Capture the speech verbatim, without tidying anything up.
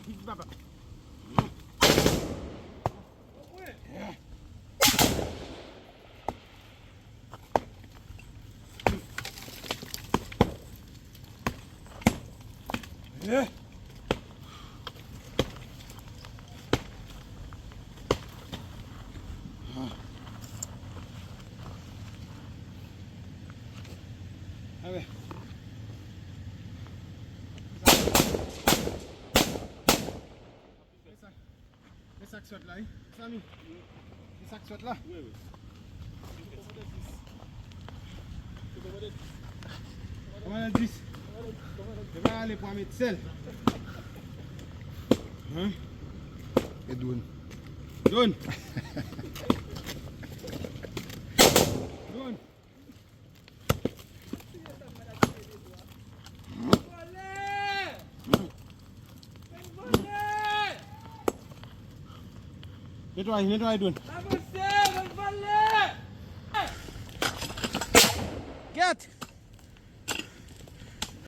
Vit, papa. E sa k sot la, wi. Zanmi, e sa k sot la. Wi, wi. Kòmandan dis. E pa ale pou a met sèl. Hein? E dwòn. Dwòn. Dwòn. Netwaye, netwaye dwòn. Gèt!